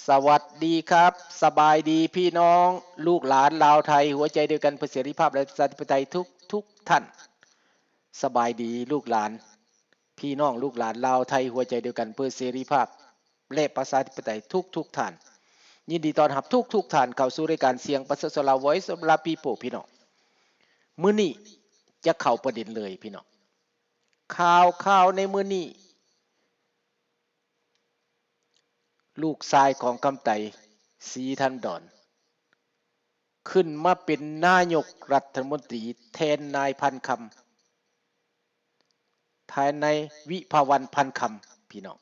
ສະຫວັດດີຄັບ ສະບາຍດີພີ່ນ້ອງລູກຫຼານລາວໄທ ຫົວໃຈດຽວກັນເພື່ອເສລີພາບ ແລະ ປະຊາທິປະໄຕທຸກໆທ່ານ. ສະບາຍດີລູກຫຼານພີ່ນ້ອງລູກຫຼານລາວໄທ ຫົວໃຈດຽວກັນເພື່ອເສລີພາບ ແລະ ປະຊາທິປະໄຕທຸກໆທ່ານ. ຍິນດີຕ້ອນຮັບທຸກໆທ່ານເຂົ້າສູ່ລາຍການສຽງປະຊາຊົນລາວ Voice of the People ພີ່ນ້ອງ. ມື້ນີ້ຈະເຂົ້າປະເດັນເລີຍພີ່ນ້ອງ. ຂ່າວ ຂ່າວໃນມື້ນີ້ ລູກຊາຍຂອງຄຳໄຕ ສີທັນດອນ ຂຶ້ນມາເປັນນາຍົກລັດຖະມົນຕີແທນນາຍພັນຄຳ ແທນນາຍວິພາວັນ ພັນຄຳ ພີ່ນ້ອງ.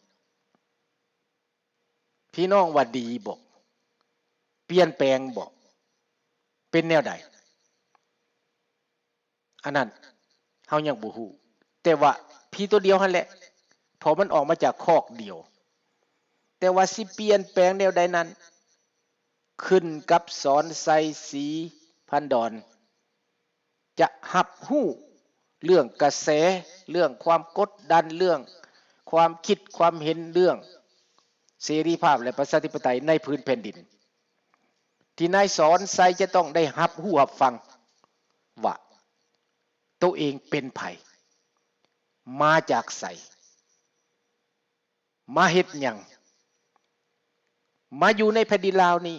ພີ່ນ້ອງວ່າດີບໍ່? ປ່ຽນແປງບໍ່? ເປັນແນວໃດ? ອັນນັ້ນເຮົາຍັງບໍ່ຮູ້ ແຕ່ວ່າຜີຕົວດຽວຫັ້ນແຫຼະ ເພາະມັນອອກມາຈາກຄອກດຽວ. ແຕ່ວ່າຊິປ່ຽນແປງແນວໃດນັ້ນ ຂຶ້ນກັບສອນໄຊ ສີພັນດອນ ຈະຮັບຮູ້ເລື່ອງກະແສ, ເລື່ອງຄວາມກົດດັນ, ເລື່ອງຄວາມຄິດຄວາມເຫັນ, ເລື່ອງເສລີພາບ ແລະ ປະຊາທິປະໄຕໃນພື້ນແຜ່ນດິນ ທີ່ນາຍສອນໄຊຈະຕ້ອງໄດ້ຮັບຮູ້ຮັບຟັງວ່າ ໂຕເອງເປັນໃຜ, ມາຈາກໃສ, ມາເຮັດຫຍັງ, ມາຢູ່ໃນແຜ່ນດິນລາວນີ້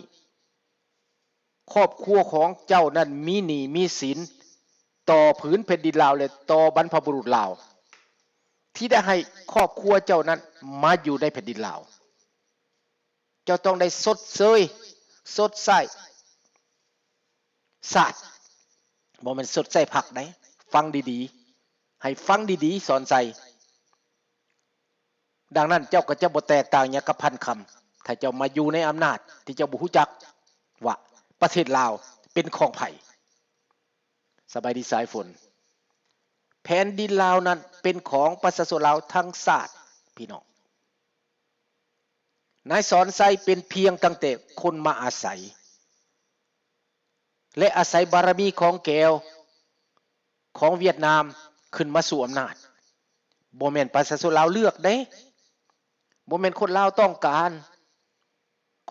ຄອບຄົວຂອງເຈົ້ານັ້ນມີໜີ້ມີສິນຕໍ່ຜືນແຜ່ນດິນລາວ ແລະ ຕໍ່ບັນພະບຸລຸດລາວ ທີ່ໄດ້ໃຫ້ຄອບຄົວເຈົ້ານັ້ນມາຢູ່ໃນແຜ່ນດິນລາວ. ເຈົ້າຕ້ອງໄດ້ຊົດເຊີຍຊົດໃຊ້ຊາດ, ບໍ່ແມ່ນຊົດໃຊ້ພັກໃດ໋. ຟັງດີໆ, ໃຫ້ຟັງດີໆ ສອນໄຊ. ດັ່ງນັ້ນເຈົ້າກໍຈະບໍ່ແຕກຕ່າງຫຍັງກັບພັນຄຳ ຖ້າເຈົ້າມາຢູ່ໃນອຳນາດທີ່ເຈົ້າບໍ່ຮູ້ຈັກວ່າປະເທດລາວເປັນຂອງໃຜ. ສະບາຍດີສາຍຝົນ. ແຜ່ນດິນລາວນັ້ນເປັນຂອງປະຊາຊົນລາວທັງຊາດ ພີ່ນ້ອງ. ນາຍສອນໄຊເປັນພຽງຕັ້ງແຕ່ຄົນມາອາໄສ ແລະ ອາໄສບາລະມີຂອງແກວຂອງຫວຽດນາມຂຶ້ນມາສູ່ອຳນາດ. ບໍ່ແມ່ນປະຊາຊົນລາວເລືອກເດ້, ບໍ່ແມ່ນຄົນລາວຕ້ອງການ.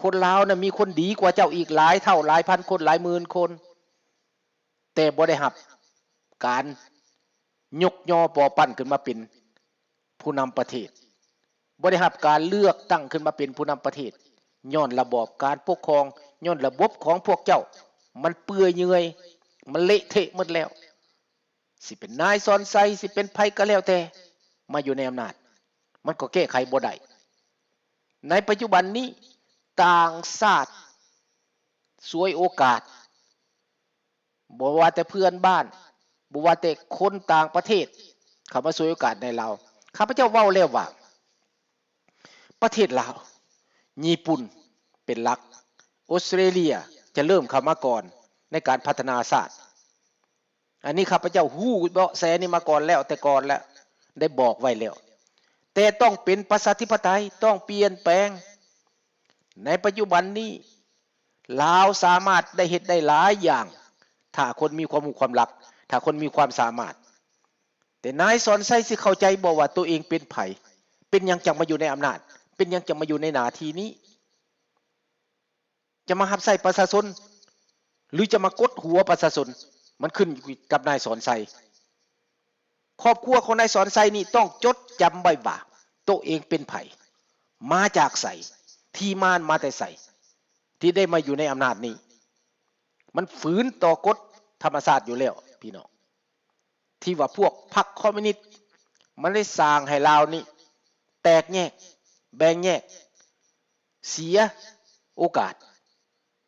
ຄົນລາວນະມີຄົນດີກວ່າເຈົ້າອີກຫຼາຍເທົ່າ, ຫຼາຍພັນຄົນ, ຫຼາຍໝື່ນຄົນ. ແຕ່ບໍ່ໄດ້ຮັບການຍົກຍໍປໍປັ້ນຂຶ້ນມາເປັນຜູ້ນຳປະເທດ, ບໍ່ໄດ້ຮັບການເລືອກຕັ້ງຂຶ້ນມາເປັນຜູ້ນຳປະເທດ ຍ້ອນລະບອບການປົກຄອງ, ຍ້ອນລະບົບຂອງພວກເຈົ້າມັນເປື່ອຍເຫຍື່ອຍ, ມັນເລະເທະໝົດແລ້ວ. ຊິເປັນນາຍສອນໄຊ, ຊິເປັນໃຜກໍແລ້ວແຕ່ ມາຢູ່ໃນອຳນາດ ມັນກໍແກ້ໄຂບໍ່ໄດ້. ໃນປັດຈຸບັນນີ້ ຕ່າງຊາດສວຍໂອກາດ ບໍ່ວ່າແຕ່ເພື່ອນບ້ານ, ບໍ່ວ່າແຕ່ຄົນຕ່າງປະເທດເຂົ້າມາສວຍໂອກາດໃນລາວ. ຂ້າພະເຈົ້າເວົ້າແລ້ວວ່າ ປະເທດລາວ, ຍີ່ປຸ່ນເປັນຫຼັກ, ອົດສະຕຣາເລຍຈະເລີ່ມເຂົ້າມາກ່ອນໃນການພັດທະນາຊາດ. ອັນນີ້ຂ້າພະເຈົ້າຮູ້ເບາະແສນີ້ມາກ່ອນແລ້ວ, ແຕ່ກ່ອນແລ້ວ, ໄດ້ບອກໄວ້ແລ້ວ. ແຕ່ຕ້ອງເປັນປະຊາທິປະໄຕ, ຕ້ອງປ່ຽນແປງ. ໃນປັດຈຸບັນນີ້ ລາວສາມາດໄດ້ເຮັດໄດ້ຫຼາຍຢ່າງ ຖ້າຄົນມີຄວາມຮູ້ຄວາມລັກ, ຖ້າຄົນມີຄວາມສາມາດ. ແຕ່ນາຍສອນໄຊຊິເຂົ້າໃຈບໍ່ວ່າໂຕເອງເປັນໃຜ? ເປັນຫຍັງຈັ່ງມາຢູ່ໃນອຳນາດ? ເປັນຫຍັງຈັ່ງມາຢູ່ໃນໜ້າທີ່ນີ້? ຈະມາຮັບໃຊ້ປະຊາຊົນ ຫຼື ຈະມາກົດຫົວປະຊາຊົນ? ມັນຂຶ້ນຢູ່ກັບນາຍສອນໄຊ. ຄອບຄົວຂອງນາຍສອນໄຊນີ້ຕ້ອງຈົດຈຳໄວ້ວ່າ ໂຕເອງເປັນໃຜ? ມາຈາກໃສ? ທີ່ມາມາແຕ່ໃສ? ທີ່ໄດ້ມາຢູ່ໃນອຳນາດນີ້ ມັນຝືນຕໍ່ກົດທຳມະຊາດຢູ່ແລ້ວ ພີ່ນ້ອງ. ທີ່ວ່າພວກພັກຄອມມິວນິດ ມັນໄດ້ສ້າງໃຫ້ລາວນີ້ແຕກແຍກ, ແບ່ງແຍກ, ເສຍໂອກາດ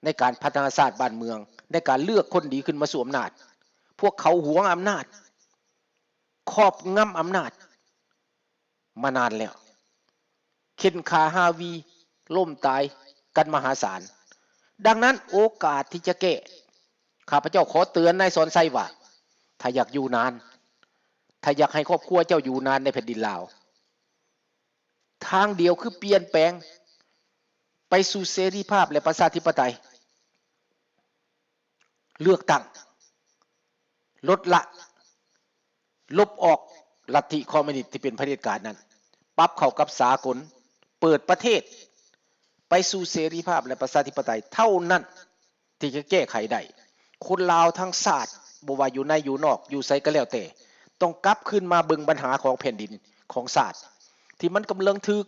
ໃນການພັດທະນາຊາດບ້ານເມືອງ, ໃນການເລືອກຄົນດີຂຶ້ນມາສູ່ອຳນາດ. ພວກເຂົາຫວງອຳນາດ, ຄອບງຳອຳນາດ ມານານແລ້ວ, ເຂັ່ນຂ້າຮາວີ, ລົ້ມຕາຍກັນມະຫາສານ. ດັ່ງນັ້ນ ໂອກາດທີ່ຈະແກ້, ຂ້າພະເຈົ້າຂໍເຕືອນນາຍສອນໄຊວ່າ ຖ້າຢາກຢູ່ນານ, ຖ້າຢາກໃຫ້ຄອບຄົວເຈົ້າຢູ່ນານໃນແຜ່ນດິນລາວ, ທາງດຽວຄືປ່ຽນແປງໄປສູ່ເສລີພາບ ແລະ ປະຊາທິປະໄຕ. ເລືອກຕັ້ງ, ລົດລະ, ລົບອອກລັດທິຄອມມິວນິດທີ່ເປັນຜະເດັດການນັ້ນ, ປັບເຂົ້າກັບສາກົນ, ເປີດປະເທດ, ໄປ ໄປສູ່ເສລີພາບ ແລະ ປະຊາທິປະໄຕເທົ່ານັ້ນ ທີ່ຈະແກ້ໄຂໄດ້. ຄົນລາວທັງຊາດ ບໍ່ວ່າຢູ່ໃນຢູ່ນອກ ຢູ່ໃສກໍແລ້ວແຕ່ ຕ້ອງກັບຄືນມາເບິ່ງບັນຫາຂອງແຜ່ນດິນຂອງຊາດ ທີ່ມັນກຳລັງຖືກ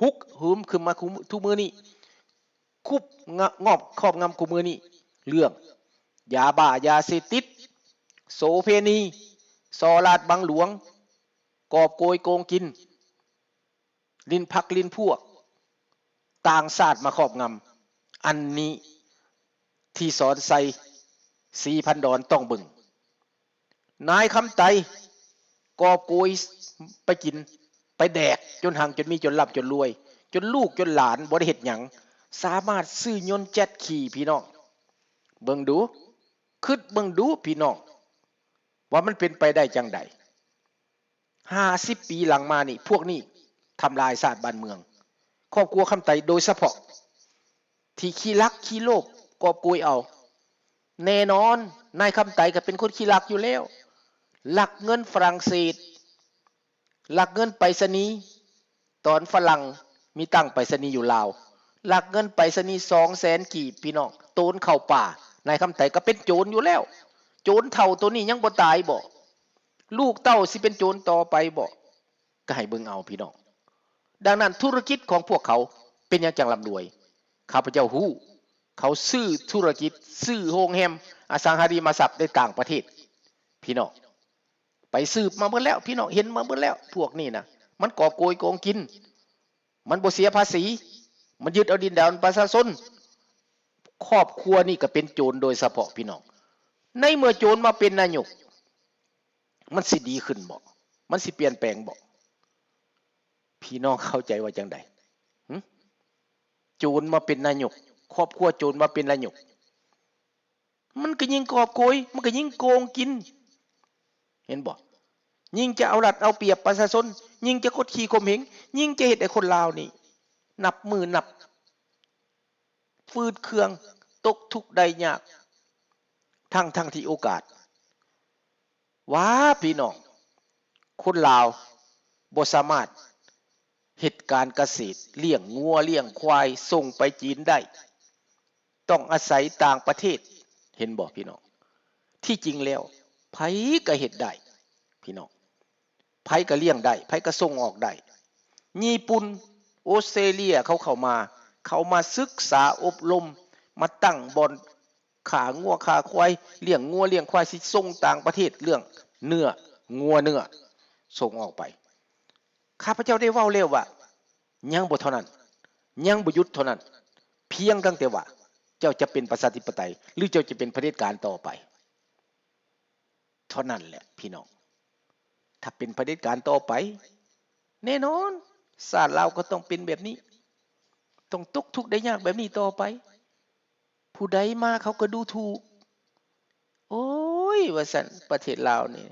ຮຸກຫືມຂຶ້ນມາທຸກມື້ນີ້ ຄຸບງະ ງອບຄອບງຳຄູ່ມື້ນີ້ ເລື່ອງຢາບ້າ ຢາເສບຕິດ ໂສເພນີ ສໍ້ລາດບັງຫຼວງ ກອບໂກຍໂກງກິນ ຫຼິ້ນພັກຫຼິ້ນພວກ ຕ່າງຊາດມາຄອບງຳ. ອັນນີ້ທີ່ສອນໄຊ ສີພັນດອນ ຕ້ອງເບິ່ງ. ນາຍຄຳໄຕກອບໂກຍໄປກິນໄປແດກ ຈົນຮັ່ງຈົນມີ ຈົນລ່ຳຈົນລວຍ ຈົນລູກຈົນຫຼານບໍ່ໄດ້ເຮັດຫຍັງ ສາມາດຊື້ຍົນແຈັດຂີ່ ພີ່ນ້ອງ. ເບິ່ງດູ ຄິດເບິ່ງດູ ພີ່ນ້ອງ ວ່າມັນເປັນໄປໄດ້ຈັ່ງໃດ? ຫ້າສິບປີຫຼັງມານີ້ ພວກນີ້ທຳລາຍຊາດບ້ານເມືອງ. ຄອບຄົວຄຳໄຕໂດຍສະເພາະ ທີ່ຂີ້ລັກຂີ້ໂລບກອບໂກຍເອົາ. ແນ່ນອນ ນາຍຄຳໄຕກໍເປັນຄົນຂີ້ລັກຢູ່ແລ້ວ, ລັກເງິນຝຣັ່ງເສດ, ລັກເງິນໄປສະນີ. ຕອນຝຣັ່ງມີຕັ້ງໄປສະນີຢູ່ລາວ, ລັກເງິນໄປສະນີສອງແສນກີບ ພີ່ນ້ອງ, ໂຕນເຂົ້າປ່າ. ນາຍຄຳໄຕກໍເປັນໂຈນຢູ່ແລ້ວ. ໂຈນເຖົ້າໂຕນີ້ຍັງບໍ່ຕາຍບໍ? ລູກເຕົ້າຊິເປັນໂຈນຕໍ່ໄປບໍ? ກໍໃຫ້ເບິ່ງເອົາ ພີ່ນ້ອງ. ດັ່ງນັ້ນ ທຸລະກິດຂອງພວກເຂົາເປັນຫຍັງຈັ່ງລ່ຳລວຍ? ຂ້າພະເຈົ້າຮູ້, ເຂົາຊື້ທຸລະກິດ, ຊື້ໂຮງແຮມ, ອະສັງຫາລິມະຊັບໃນຕ່າງປະເທດ ພີ່ນ້ອງ. ໄປສືບມາເບິດແລ້ວ ພີ່ນ້ອງ, ເຫັນມາເບິດແລ້ວ. ພວກນີ້ນະ ມັນກອບໂກຍໂກງກິນ, ມັນບໍ່ເສຍພາສີ, ມັນຍຶດເອົາດິນແດນປະຊາຊົນ. ຄອບຄົວນີ້ກໍເປັນໂຈນໂດຍສະເພາະ ພີ່ນ້ອງ. ໃນເມື່ອໂຈນມາເປັນນາຍົກ ມັນຊິດີຂຶ້ນບໍ? ມັນຊິປ່ຽນແປງບໍ? ພີ່ນ້ອງເຂົ້າໃຈວ່າຈັ່ງໃດ? ຫຶ? ໂຈນມາເປັນນາຍົກ, ຄອບຄົວໂຈນມາເປັນນາຍົກ, ມັນກໍຍິ່ງກອບໂກຍ, ມັນກໍຍິ່ງໂກງກິນ, ເຫັນບໍ່? ຍິ່ງຈະເອົາລັດເອົາປຽບປະຊາຊົນ, ຍິ່ງຈະກົດຂີ່ຂົ່ມເຫງ, ຍິ່ງຈະເຮັດໃຫ້ຄົນລາວນີ້ນັບມື້ນັບ ຝືດເຄືອງ, ຕົກທຸກໄດ້ຍາກ, ທັງໆທີ່ໂອກາດ ວ່າພີ່ນ້ອງ, ຄົນລາວບໍ່ສາມາດເຮັດການກະເສດ, ລ້ຽງງົວລ້ຽງຄວາຍສົ່ງໄປຈີນໄດ້, ຕ້ອງອາໄສຕ່າງປະເທດ, ເຫັນບໍ່ພີ່ນ້ອງ? ທີ່ຈິງແລ້ວ ໃຜກໍເຮັດໄດ້ ພີ່ນ້ອງ. ໃຜກໍລ້ຽງໄດ້, ໃຜກໍສົ່ງອອກໄດ້. ຍີ່ປຸ່ນ, ອົດສະເຕຣເລຍ ເຂົາເຂົ້າມາ, ເຂົາມາສຶກສາອົບຮົມ, ມາຕັ້ງບ່ອນຂ້າງົວຂ້າຄວາຍ, ລ້ຽງງົວລ້ຽງຄວາຍ, ຊິສົ່ງຕ່າງປະເທດເລື່ອງເນື້ອງົວເນື້ອ ສົ່ງອອກໄປ. ຂ້າພະເຈົ້າໄດ້ເວົ້າແລ້ວວ່າ ຍັງບໍ່ເທົ່ານັ້ນ, ຍັງບໍ່ຢຸດເທົ່ານັ້ນ, ພຽງຕັ້ງແຕ່ວ່າເຈົ້າຈະເປັນປະຊາທິປະໄຕ ຫຼື ເຈົ້າຈະເປັນຜະເດັດການຕໍ່ໄປ. ເທົ່ານັ້ນແຫຼະພີ່ນ້ອງ, ຖ້າເປັນຜະເດັດການຕໍ່ໄປ ແນ່ນອນ ຊາດລາວກໍຕ້ອງເປັນແບບນີ້, ຕ້ອງຕົກທຸກໄດ້ຍາກແບບນີ້ຕໍ່ໄປ. ຜູ້ໃດມາເຂົາກໍດູຖູກ. ໂອ້ຍ ວ່າຊັ້ນ, ປະເທດລາວນີ້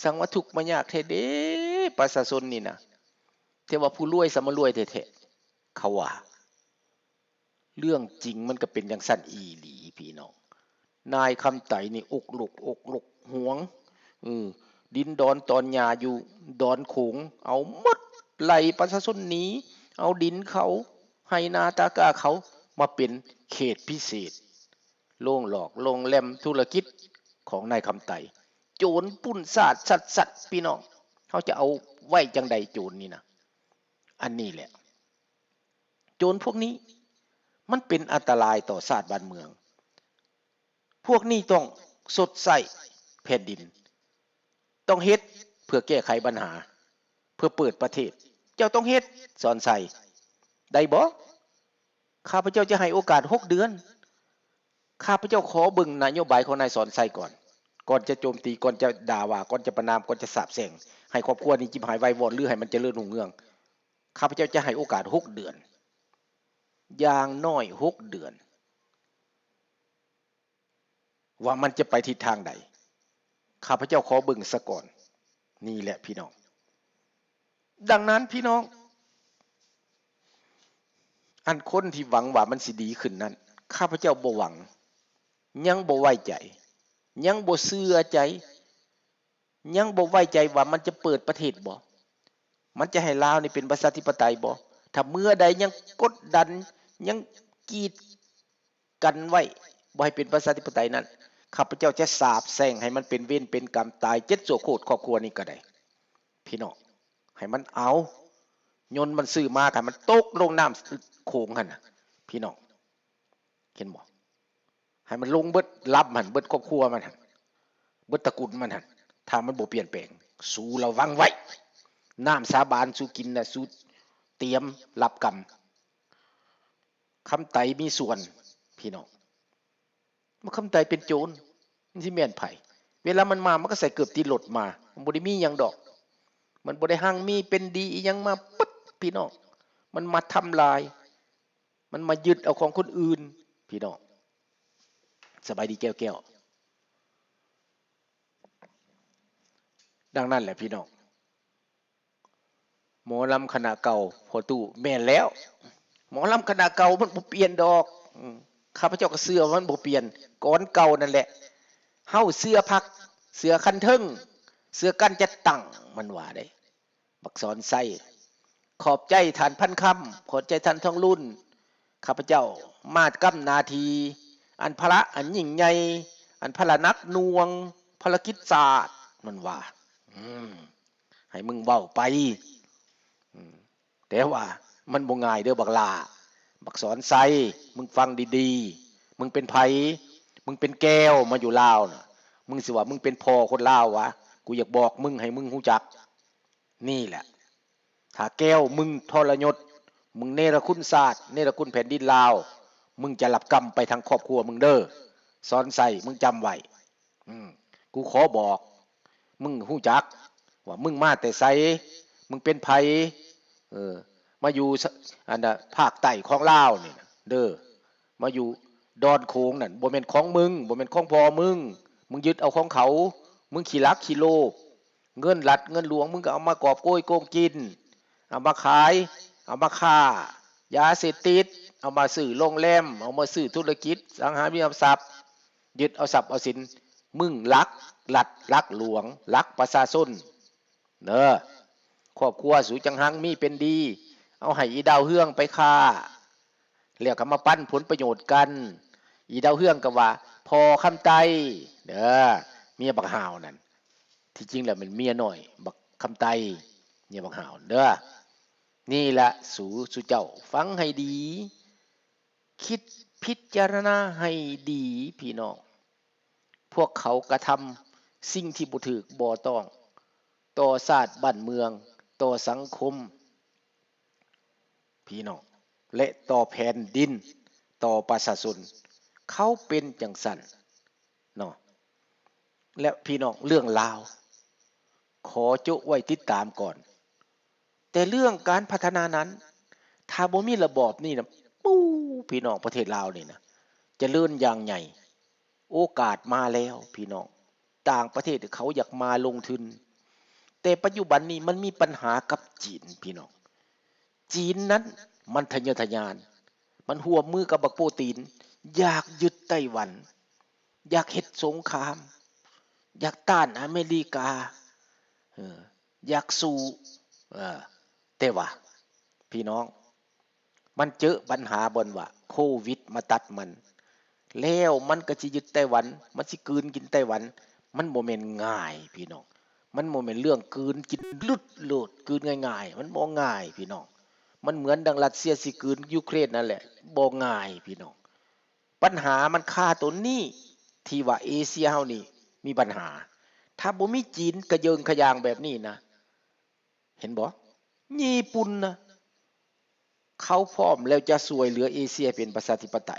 ສັງວ່າທຸກມາຍາກແທ້ເດ້ ປະຊາຊົນນີ້ນະ, ແຕ່ວ່າຜູ້ລວຍສະມາລວຍແທ້ໆ ເຂົາວ່າ. ເລື່ອງຈິງມັນກໍເປັນຈັ່ງຊັ້ນອີ່ຫຼີພີ່ນ້ອງ. ນາຍຄຳໄຕນີ້ອົກລົກອົກລົກຫວງ, ເອີ ດິນດອນຕອນຫຍ້າຢູ່ດອນໂຂງ ເອົາໝົດ, ໄລ່ປະຊາຊົນໜີ, ເອົາດິນເຂົາ, ໄຮ່ນາຕາກ້າເຂົາມາເປັນເຂດພິເສດ, ໂລງຫຼອກໂລງແລມທຸລະກິດຂອງນາຍຄຳໄຕ. ໂຈນປຸ້ນຊາດຊັດໆ ພີ່ນ້ອງ, ເຮົາຈະເອົາໄວ້ຈັ່ງໃດໂຈນນີ້ນະ? ອັນນີ້ແຫຼະ ໂຈນພວກນີ້ມັນເປັນອັນຕະລາຍຕໍ່ຊາດບ້ານເມືອງ. ພວກນີ້ຕ້ອງຊົດໃຊ້ແຜ່ນດິນ, ຕ້ອງເຮັດເພື່ອແກ້ໄຂບັນຫາ, ເພື່ອເປີດປະເທດ. ເຈົ້າຕ້ອງເຮັດ, ສອນໄຊ, ໄດ້ບໍ່? ຂ້າພະເຈົ້າຈະໃຫ້ໂອກາດຫົກເດືອນ. ຂ້າພະເຈົ້າຂໍເບິ່ງນະໂຍບາຍຂອງນາຍສອນໄຊກ່ອນ, ກ່ອນຈະໂຈມຕີ, ກ່ອນຈະດ່າວ່າ, ກ່ອນຈະປະນາມ, ກ່ອນຈະສາບແຊ່ງ, ໃຫ້ຄອບຄົວນີ້ຈິບຫາຍວາຍວອດ ຫຼື ໃຫ້ມັນຈະເລີນຮຸ່ງເຮືອງ. ຂ້າພະເຈົ້າຈະໃຫ້ໂອກາດຫົກເດືອນ, ຢ່າງໜ້ອຍຫົກເດືອນ ວ່າມັນຈະໄປທິດທາງໃດ. ຂ້າພະເຈົ້າຂໍເບິ່ງສາກ່ອນ. ນີ້ແຫຼະພີ່ນ້ອງ. ດັ່ງນັ້ນພີ່ນ້ອງ, ອັນຄົນທີ່ຫວັງວ່າມັນຊິດີຂຶ້ນນັ້ນ, ຂ້າພະເຈົ້າບໍ່ຫວັງ, ຍັງບໍ່ໄວ້ໃຈ, ຍັງບໍ່ເຊື່ອໃຈ, ຍັງບໍ່ໄວ້ໃຈວ່າມັນຈະເປີດປະເທດບໍ່? ມັນຈະໃຫ້ລາວນີ້ເປັນປະຊາທິປະໄຕບໍ່? ຖ້າເມື່ອໃດຍັງກົດດັນ ຍັງກີດກັນໄວ້ ບໍ່ໃຫ້ເປັນປະຊາທິປະໄຕນັ້ນ ຂ້າພະເຈົ້າຈະສາບແຊ່ງໃຫ້ມັນເປັນເວນເປັນກຳ ຕາຍເຈັດຊົ່ວໂຄດ ຄອບຄົວນີ້ກໍໄດ້ ພີ່ນ້ອງ. ໃຫ້ມັນເອົາ ຍົນມັນຊື້ມາ ໃຫ້ມັນຕົກລົງນ້ຳໂຂງຫັ້ນນະ ພີ່ນ້ອງ ເຫັນບໍ່? ໃຫ້ມັນລົງເບິດລຳຫັ້ນ ເບິດຄອບຄົວມັນຫັ້ນ ເບິດຕະກຸນມັນຫັ້ນ ຖ້າມັນບໍ່ປ່ຽນແປງ. ສູລະວັງໄວ້ ນ້ຳສາບານສູກິນນະ ສູຕຽມຮັບກຳ. ຄຳໄຕມີສ່ວນ ພີ່ນ້ອງ. ບັກຄຳໄຕເປັນໂຈນ ມັນຊິແມ່ນໃຜ? ເວລາມັນມາ ມັນກໍໃສ່ເກີບຕິດລົດມາ ມັນບໍ່ໄດ້ມີຫຍັງດອກ ມັນບໍ່ໄດ້ຮັ່ງມີເປັນດີອີ່ຫຍັງມາປຶດ ພີ່ນ້ອງ. ມັນມາທຳລາຍ ມັນມາຍຶດເອົາຂອງຄົນອື່ນ ພີ່ນ້ອງ. ສະບາຍດີແກ້ວໆ. ດັ່ງນັ້ນແຫຼະ ພີ່ນ້ອງ. ໝໍລຳຄະນະເກົ່າ ພໍ່ຕູ້ ແມ່ນແລ້ວ ໝໍລຳຄະນະເກົ່າມັນບໍ່ປ່ຽນດອກ. ຂ້າພະເຈົ້າກໍເຊື່ອວ່າມັນບໍ່ປ່ຽນ ກອນເກົ່ານັ້ນແຫຼະ. ເຮົາເຊື່ອພັກ ເຊື່ອຄັນເທິງ ເຊື່ອການຈັດຕັ້ງ ມັນວ່າເດ້ ບັກສອນໄຊ. ຂອບໃຈທ່ານພັນຄຳ ຂອບໃຈທ່ານທອງລຸນ. ຂ້າພະເຈົ້າມາກຳໜ້າທີ່ ອັນພາລະອັນຍິ່ງໃຫຍ່ ອັນພາລະໜັກໜ່ວງ ພາລະກິດຊາດ ມັນວ່າ ອືມ ໃຫ້ມຶງເວົ້າໄປ ອືມ ແຕ່ວ່າມັນບໍ່ງ່າຍເດີ້ບັກຫຼ້າ ບັກສອນໄຊ ມຶງຟັງດີໆ. ມຶງເປັນໃຜ? ມຶງເປັນແກ້ວ ມາຢູ່ລາວນະ ມຶງຊິວ່າມຶງເປັນພໍ່ຄົນລາວຫວາ? ກູຢາກບອກມຶງໃຫ້ມຶງຮູ້ຈັກ ນີ້ແຫຼະ ຖ້າແກ້ວມຶງທໍລະຍົດ ມຶງເນລະຄຸນຊາດ ເນລະຄຸນແຜ່ນດິນລາວ ມຶງຈະຮັບກຳໄປທັງຄອບຄົວມຶງເດີ້ ສອນໄຊ ມຶງຈຳໄວ້. ອືມ ກູຂໍບອກ ມຶງຮູ້ຈັກວ່າມຶງມາແຕ່ໃສ ມຶງເປັນໃຜ ເອີ ມາຢູ່ ສ- ອັນນະ ພາກໃຕ້ຂອງລາວນີ້ນະເດີ້ ມາຢູ່ດອນໂຂງນັ້ນ ບໍ່ແມ່ນຂອງມຶງ ບໍ່ແມ່ນຂອງພໍ່ມຶງ ມຶງຍຶດເອົາຂອງເຂົາ ມຶງຂີ້ລັກຂີ້ໂລບ ເງິນລັດເງິນຫຼວງ ມຶງກໍເອົາມາກອບໂກຍໂກງກິນ ເອົາມາຂາຍ ເອົາມາຄ້າຢາເສບຕິດ ເອົາມາຊື້ໂຮງແຮມ ເອົາມາຊື້ທຸລະກິດສັງຫາລິມະຊັບ ຍຶດເອົາຊັບເອົາສິນ ມຶງລັກລັດລັກຫຼວງ ລັກປະຊາຊົນເດີ້. ຄອບຄົວສູຈັ່ງຮັ່ງມີເປັນດີ ເອົາໃຫ້ອີດາວເຮືອງໄປຄ້າ ແລ້ວກໍມາປັນຜົນປະໂຫຍດກັນ. ອີດາວເຮືອງກໍວ່າພໍ່ຄຳໄຕເດີ້ ເມຍບັກຫ່າວນັ້ນ ທີ່ຈິງແລ້ວແມ່ນເມຍນ້ອຍບັກຄຳໄຕ ເມຍບັກຫ່າວເດີ້. ນີ້ລະ ສູ ສູເຈົ້າຟັງໃຫ້ດີ ຄິດພິຈາລະນາໃຫ້ດີ ພີ່ນ້ອງ. ພວກເຂົາກະທຳສິ່ງທີ່ບໍ່ຖືກບໍ່ຕ້ອງ ຕໍ່ຊາດບ້ານເມືອງ ຕໍ່ສັງຄົມ ພີ່ນ້ອງ ແລະ ຕໍ່ແຜ່ນດິນ ຕໍ່ປະຊາຊົນ ເຂົາເປັນຈັ່ງຊັ້ນເນາະ. ແລະ ພີ່ນ້ອງ ເລື່ອງລາວ ຂໍໂຈະໄວ້ຕິດຕາມກ່ອນ ແຕ່ເລື່ອງການພັດທະນານັ້ນ ຖ້າບໍ່ມີລະບອບນີ້ນະ ປູ້ ພີ່ນ້ອງ ປະເທດລາວນີ້ນະ ຈະເລີນຢ່າງໃຫຍ່. ໂອກາດມາແລ້ວ ພີ່ນ້ອງ ຕ່າງປະເທດເຂົາຢາກມາລົງທຶນ ແຕ່ປັດຈຸບັນນີ້ມັນມີບັນຫາກັບຈີນ ພີ່ນ້ອງ. ຈີນນັ້ນມັນທະເຍີທະຍານ ມັນຮ່ວມມືກັບບັກໂປຕີນ ຢາກຍຶດໄຕ້ຫວັນ ຢາກເຮັດສົງຄາມ ຢາກຕ້ານອາເມລິກາ ເອີ ຢາກສູ້ ເອີ ແຕ່ວ່າ ພີ່ນ້ອງ ມັນເຈີບັນຫາບ່ອນວ່າໂຄວິດມາຕັດມັນ ແລ້ວມັນກໍຊິຍຶດໄຕ້ຫວັນ ມັນຊິກືນກິນໄຕ້ຫວັນ. ມັນບໍ່ແມ່ນງ່າຍ ພີ່ນ້ອງ ມັນບໍ່ແມ່ນເລື່ອງກືນກິນຫຼຸດໂລດ ກືນງ່າຍໆ ມັນບໍ່ງ່າຍ ພີ່ນ້ອງ. ມັນເໝືອນດັ່ງຣັດເຊຍຊິກືນຢູເຄຣນນັ້ນແຫຼະ ບໍ່ງ່າຍ ພີ່ນ້ອງ. ບັນຫາມັນຄາໂຕນີ້ ທີ່ວ່າເອເຊຍເຮົານີ້ມີບັນຫາ ຖ້າບໍ່ມີຈີນກະເຢິງຂະຢ່າງແບບນີ້ນະ ເຫັນບໍ່? ຍີ່ປຸ່ນນະ ເຂົາພ້ອມແລ້ວຈະຊ່ວຍເຫຼືອເອເຊຍເປັນປະຊາທິປະໄຕ.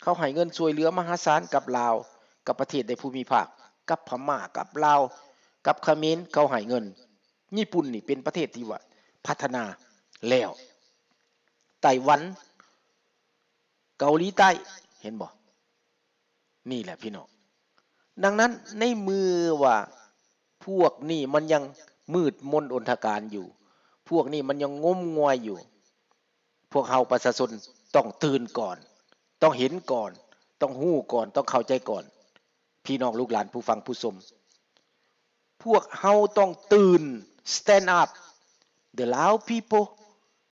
ເຂົາໃຫ້ເງິນຊ່ວຍເຫຼືອມະຫາສານກັບລາວ ກັບປະເທດໃນພູມິພາກ ກັບພະມ້າ ກັບລາວ ກັບຂະເໝນ ເຂົາໃຫ້ເງິນ. ຍີ່ປຸ່ນນີ້ເປັນປະເທດທີ່ວ່າພັດທະນາແລ້ວ. ໄຕ້ຫວັນ ເກົາຫຼີໃຕ້ ເຫັນບໍ່? ນີ້ແຫຼະພີ່ນ້ອງ. ດັ່ງນັ້ນ ໃນເມື່ອວ່າພວກນີ້ມັນຍັງມືດມົນອົນທະການຢູ່, ພວກນີ້ມັນຍັງງົມງວາຍຢູ່, ພວກເຮົາປະຊາຊົນຕ້ອງຕື່ນກ່ອນ, ຕ້ອງເຫັນກ່ອນ, ຕ້ອງຮູ້ກ່ອນ, ຕ້ອງເຂົ້າໃຈກ່ອນ. ພີ່ນ້ອງລູກຫຼານຜູ້ຟັງຜູ້ຊົມ, ພວກເຮົາຕ້ອງຕື່ນ, stand up, the Lao people.